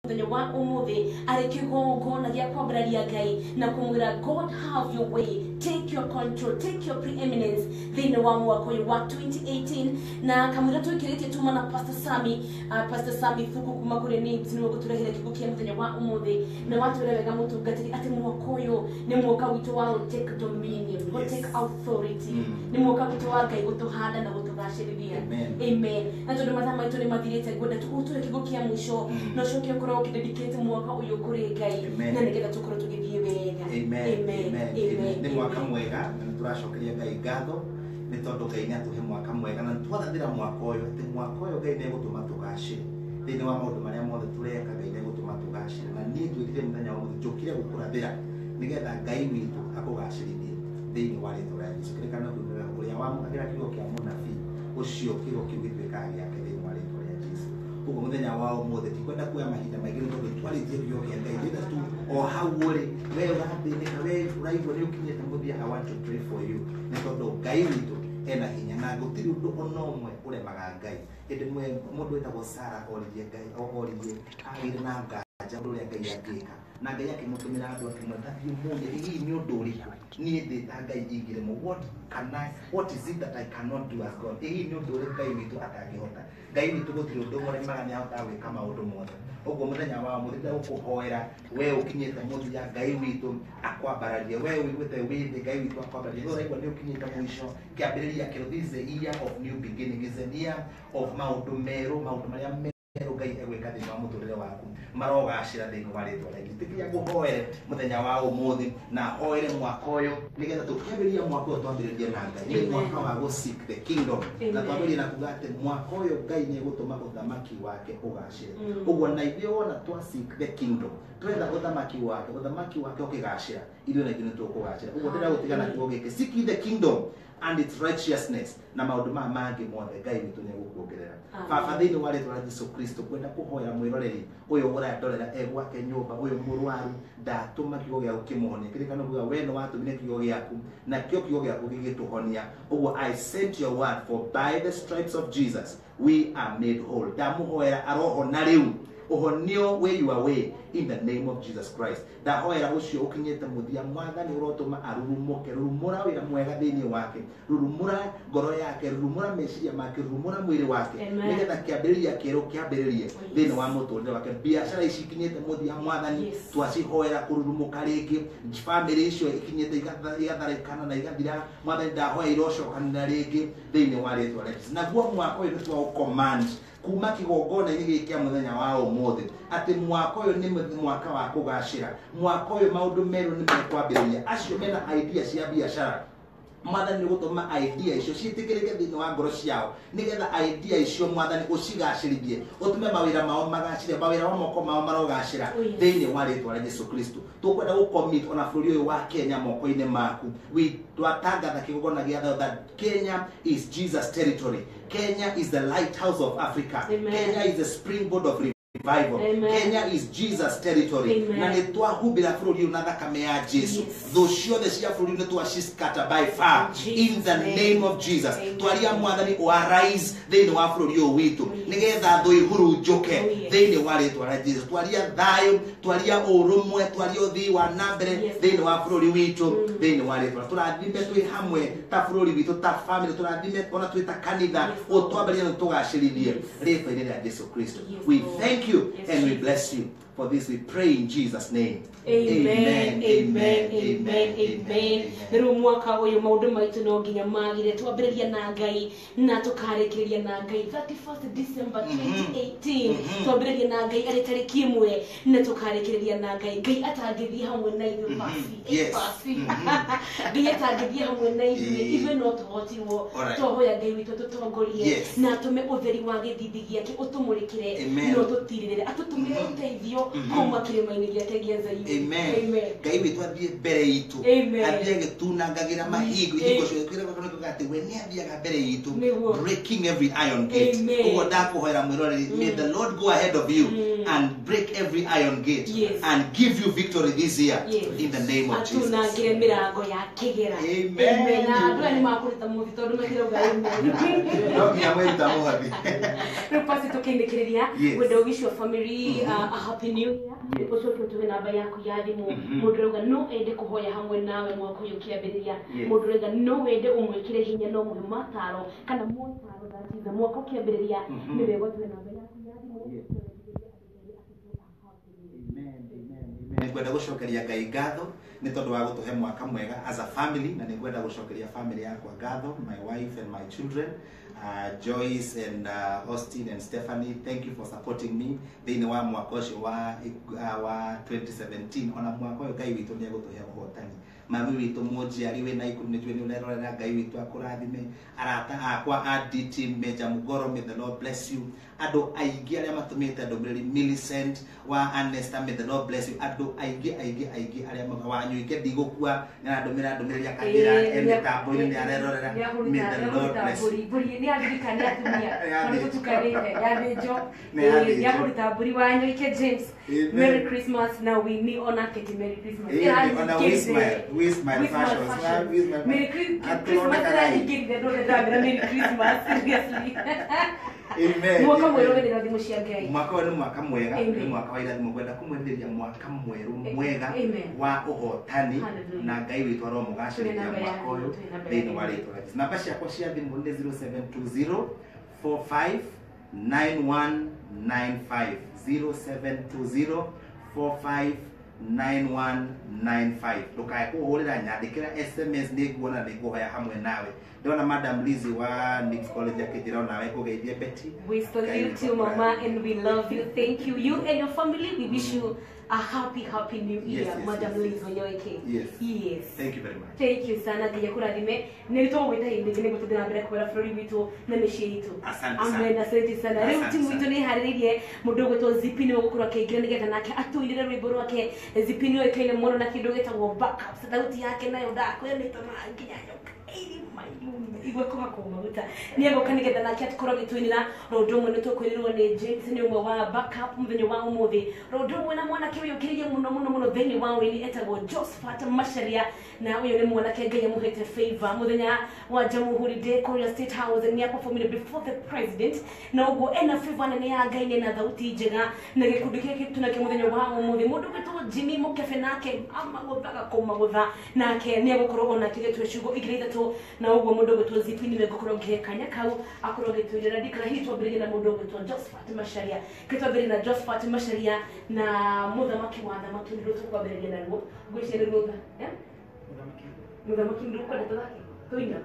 Muthenya wa umuthi ari kigongona gia kwambararia Ngai na kumwira, "God, have your way, take your control, take your preeminence" thiini wa mwaka uyu wa 2018. Na kamwira twikiritie tuma na Pastor Sami, Pastor Sami Thuku kuma kuri Nibs, niwe guturehera kiugo kia muthenya wa umuthi. Na watwira wega mutungatiri ati mwaka uyu ni mwaka witu wa take dominion, go take authority. Ni mwaka witu wa Ngai gutuhanda na gutugacĩrithia. Amen. Amen. Na tondu mathaa maitũ nĩ mathirĩte, ngwenda tũgũtũre kiugo kĩa mũico na ũcoke ũkorwo ũkĩdedicate mwaka ũyũ kũrĩ Ngai Amen. na nĩgetha tũkorwo tũgĩthiĩ wega. Amen. Amen. Amen. Amen. Nĩ mwaka mwega na nĩ tũracokeria Ngai ngatho nĩ tondũ Ngai nĩ atũhe mwaka mwega, na twathathĩra mwaka ũyũ atĩ mwaka ũyũ Ngai nĩ egũtũma tũgacĩre thĩinĩ wa maũndũ marĩa mothe tũreka. Ngai nĩ egũtũma tũgacĩre, na niĩ njwĩrire mũthenya wa ũmũthĩ njũkire gũkũrathĩra nĩgetha Ngai witũ akũgacĩrithie thĩinĩ wa rĩtwa rĩa Jesũ. Kĩrĩkanĩro kiugaga ũrĩa wamũkagĩra kiugo kĩa mũnabii ũcio, kiugo kĩu gĩtuĩkaga gĩake thĩinĩ wa rĩtwa rĩa Jesũ. Ũguo mũthenya wa ũmũthĩ tikwenda kuoya mahinda maingĩ nĩ tondũ twarĩtie kiugo kĩa Ngai. Ndĩrenda tu o hau ũrĩ, we ũrathĩnĩka, we ũraigua nĩ ũkinyĩte mũthia, I want to pray for you, nĩ tondũ Ngai witũ ena hinya na gũtirĩ ũndũ ona ũmwe ũremaga Ngai. Ĩndĩ mũndũ wĩtagwo Sara oririe Ngai, oririe, agĩire na nganja ũndũ ũrĩa Ngai angĩka, na Ngai akĩmũtũmĩra andũ akĩmwĩra, "Tathiĩ ũmũrie hihi nĩ ũndũ ũrĩkũ niĩ ndĩ ta Ngai ingĩremwo? What is it that I cannot do as God?" Hihi nĩ ũndũ ũrĩkũ Ngai witũ atangĩhota? Ngai witũ gũtirĩ ũndũ ũmũremaga, nĩ ahotaga gwĩka maũndũ mothe. Ũguo mũthenya wa ũmũthĩ ndĩrenda gũkũhoera we ũkinyĩte mũthia, Ngai witũ akwambararie. We ũiguĩte wĩ thĩ, Ngai witũ akwambararie. We ũraigua nĩ ũkinyĩte mũico, kĩambĩrĩria kĩerũ. This is the year of new beginning, is the year of maũndũ merũ. Maũndũ marĩa merũ Ngai egwĩka thĩinĩ wa mũtũrĩre waku marogacĩra thĩinĩ wa rĩtwa rĩa Jesũ. Tĩkĩria ngũhoere mũthenya wa ũmũthĩ na hoere mwaka ũyũ, nĩgetha tũkĩambĩrĩria mwaka ũyũ twambĩrĩrie na Ngai. Nĩ Amen. mwaka wa gũ seek the kingdom na Amen. twambĩrĩrie na kuga atĩ mwaka ũyũ Ngai nĩ egũtũma ũthamaki wake ũgacĩre. Ũguo na ithuĩ wona twa seek the kingdom, twetha ũthamaki wake, ũthamaki wake ũkĩgacĩra, ithuĩ na ithuĩ nĩ tũkũgacĩra. Ũguo ndĩrenda gũtigana kiugo gĩkĩ: "Seek ye the kingdom and its righteousness," na maũndũ maya mangĩ mothe Ngai witũ nĩ egũkuongerera. Amen. Baba, thĩinĩ wa rĩtwa rĩa Jesu Kristo, kwenda kũhoya mwĩroreri ũyũ ũrandorera e gwake nyũmba, ũyũ mũrwaru, ndatũma kiugo gĩaku kĩmũhonie. Kĩrĩkano kuga we nĩ watũmire kiugo gĩaku, nakĩo kiugo gĩaku gĩgĩtũhonia. Ũguo I sent your word, for by the stripes of Jesus we are made whole. Ndamũhoera arohona rĩu, ũhonio wĩ your way in the name of Jesus Christ. Ndahoera ũcio ũkinyĩte mũthia, Mwathani ũrotũma arurumũke. Rurumũra wĩra mwega thĩinĩ wake, rurumũra ngoro yake, rurumũra meciria make, rurumũra mwĩrĩ wake, Amen. nĩgetha kĩambĩrĩria kĩerũ kĩambĩrĩrie thĩinĩ wa mũtũrĩre wake. Biacara ici ikinyĩte mũthia, Mwathani, twacihoera kũrurumũka rĩngĩ. Bamĩrĩ icio ikinyĩte igatharĩkana na igathira, Mwathani, ndahoya irocokanĩra rĩngĩ thĩinĩ wa rĩtwa rĩa Jesũ. Naguo mwaka ũyũ nĩ twaũcommand kuma kĩgongona-inĩ gĩkĩ kĩa mũthenya wa ũmũthĩ atĩ mwaka ũyũ nĩ mwaka wa kũgacĩra. Mwaka ũyũ maũndũ merũ nĩ mekwambĩrĩria. Acio mena idea cia biacara, Mwathani, nĩ gũtũma idea icio ciĩtĩkĩrĩke thĩinĩ wa ngoro ciao, nĩgetha idea icio, Mwathani, ũcigacĩrithie, ũtũme mawĩra mao magacĩre, mawĩra wa moko mao marogacĩra thĩinĩ wa rĩtwa rĩa Jesu Kristo. Tũkwenda gũcommit ona bũrũri ũyũ wa Kenya moko-inĩ maku. We twatangatha kĩgongona gĩa thayũ that Kenya is Jesus territory. Kenya is the lighthouse of Africa. Amen. Kenya is the springboard of revival. Amen. Kenya is Jesus territory. Amen. Na nĩ twahumbĩra bũrũri ũyũ na thakame ya Jesu. Thũ ciothe cia bũrũri nĩ twaciscatter by fire In in the Jesus' name of Jesus. Amen. Twaria, Mwathani, arise thĩinĩ wa bũrũri ũyũ witũ, nĩgetha thũ ihurunjũke thĩinĩ wa rĩtwa rĩa Jesu. Twaria thayũ, twaria ũrũmwe, twaria ũthii wa na mbere thĩinĩ wa bũrũri witũ thĩinĩ wa rĩtwa. Tũrathime twĩ hamwe ta bũrũri witũ, ta family, tũrathime ona twĩ ta kanitha. Ũtwambĩrĩrie na tũgacĩrithie rĩtwa-inĩ rĩa Jesu Kristo. Yes, We Lord. thank you and we Jesus. bless you. For this we pray in Jesus' name. Amen, amen, amen, amen. Rĩu mwaka ũyũ maũndũ maitũ no nginya magire. Twambĩrĩria na Ngai na tũkarĩkĩrĩria na Ngai. 31st December 2018, twambĩrĩria na Ngai arĩ tarĩki 1 na tũkarĩkĩrĩria na Ngai. Ngai atangĩthiĩ hamwe na ithuĩ, pasi pasi, Ngai atangĩthiĩ hamwe na ithuĩ, ithuĩ no tũhotirwo. Twahoya Ngai witũ tũtongorie na atũme ũtheri wa gĩthithi gĩake ũtũmũrĩkĩre Amen. na ũtũtirĩrĩre, atũtũmĩre ũteithio kuma kĩrĩma-inĩ gĩake gĩa Zayuni. Amen. Amen. Ngai witũ athiĩ mbere itũ, Amen. athiĩ agĩtunangagĩra mahingo ihingo ciothe. Kwĩra atĩ we nĩ athiaga mbere itũ, breaking every iron gate. Amen. Ũguo ndakũhoera mwĩroreri, may the Lord go ahead of you and break every iron gate and give you victory this year in the name of Jesus. Atunangĩre mĩrango ya kĩgera. Amen. Amen. Na andũ aya nĩ makũruta mũthi tondũ matirauga amen. No nginya mwĩruta mũhothi. Rĩu pasi tũkĩinĩkĩrĩria, wenda wish your family a happy New Year. Ũcoke ũtũhe namba yaku ya thimũ. Mũndũ ũrauga no ende kũhoya hamwe nawe mwaka ũyũ ũkĩambĩrĩria. Mũndũ ũrauga no wende ũmwĩkĩre hinya, no mũhe mataro kana motaro, that is mwaka ũkĩambĩrĩria. Nĩ wega ũtũhe namba yaku ya thimũ. Nĩngwenda gũcokeria Ngai ngatho nĩ tondũ wa gũtũhe mwaka mwega as a family, na nĩngwenda gũcokeria family yakwa ngatho, my wife and my children, Joyce and Austin and Stephanie. Thank you for supporting me thĩinĩ wa mwaka ũcio wa 2017. Ona mwaka ũyũ Ngai witũ nĩ egũtũhe ũhotani. Mami witũ mũnjiari wĩna Ikuru, nĩ njũĩ nĩ ũrerorera, Ngai witũ akũrathime. Arata akwa a DT, Major Mugoro, may the Lord bless you. Andũ aingĩ arĩa matũmĩte ndũmĩrĩri, Millicent wa Anesta, may the Lord bless you. Andũ aingĩ aingĩ aingĩ arĩa wanyuike ndigũkua nĩ arandũmĩra ndũmĩrĩri akanjĩra e mĩtambo-inĩ nĩ arerorera, may the Lord bless you. Mbũri nĩ aririkania atumia tondũ tũtukanĩte yathĩnjwo. Nĩ yathĩnjwo. Nĩ akũruta mbũri Wanyoike James. Amen. Merry Christmas na Winnie onake ti Merry Christmas. Ona we smile, we smile fashions, we smile. Merry Christmas. Atuonekaga Ĩranyingĩrire ndone ndamĩra Merry Christmas seriously. Amen. Mwaka mwerũ wĩ irathimo cia Ngai. Mwaka ũyũ nĩ mwaka mwega, Amen. nĩ mwaka wa irathimo. Ngwenda kũmwendithĩria mwaka mwerũ mwega Amen. wa ũhotani, Hallelujah. na Ngai witũ aromũgacĩrithia Twĩ namba mwaka ya ũyũ thimũ, twĩ namba ya thĩinĩ wa thimũ. rĩtwa rĩa Jesũ. Namba ciakwa cia thimũ nĩ 0720 45 9195, 0720 45 9195. Ndũkae kũhũrĩra, nyandĩkĩra SMS, nĩ nguona, nĩ ngũhoya hamwe nawe. Ndona Madam Lizzy wa Nix College akĩnjĩra onawe ngũgeithie Betty. We salute you, Mama, and we love you. Thank you. You and your family, we wish you a happy, happy new year, Yes, yes, Madam yes. Liz Wanyoike. Yes. Yes. Thank you very much. Thank you sana, nginya kũrathime. Nĩ tũgũgwĩta hĩndĩ ĩngĩ nĩguo tũthiĩ na mbere kwĩra bũrũri witũ na mĩciĩ itũ. Asante sana. Amen, asante sana. Rĩu Asante timu sana. itũ nĩ ĩharĩrĩirie mũndũ ũgwĩtwo Zipi nĩwe ũgũkorwo akĩingĩra nĩgetha nake atũinĩre rwĩmbo rwake. Zipi nĩ oĩkaine mũno na kĩndũ gĩtagwo backup. Thauti yake nayo ndakwĩra nĩ ĩtũmaga nginya nyoka ĩrĩ mayume igwe kũhakwo maguta. Nĩ egũka nĩgetha nake akorwo agĩtũinĩra. Ro ũndũ ũmwe nĩ tũkwĩrĩrwo nĩ James nĩ ũmwe wa backup mũthenya wa ũmũthĩ. Ro ũndũ ũmwe na mwanake ũyũ ũkĩrĩrie mũno mũno mũno thĩinĩ wa ũini etagwo Josephat Macharia, na ũyũ nĩ mwanake Ngai amũhete favor. Mũthenya wa Jamhuri Day kũrĩa State House nĩ aperformire before the president, na ũguo ena favor nene ya Ngai na ena thauti njega, na gĩkundi gĩkĩ tunakĩo mũthenya wa ũmũthĩ. Mũndũ ũgwĩtwo Jimmy Mũkebe nake amagũthaga kũmagũtha, nake nĩ egũkorwo onake gĩtwe ciugo igĩrĩ ithatũ, na ũguo mũndũ ũgwĩtwo Zipi nĩwe ngũkorwo ngĩhe kanya kau akorwo agĩtwĩrĩra. Ndikara hihi twambĩrĩrie na mũndũ ũgwĩtwo Josephat Macharia. Kĩtwambĩrĩrie na Josephat Macharia na mũthamaki wa thamaki nĩruo tũkwambĩrĩria naruo. Ngwĩciria nĩruo, eh? Mũthamaki nĩruo ũkwenda tũthake tũina.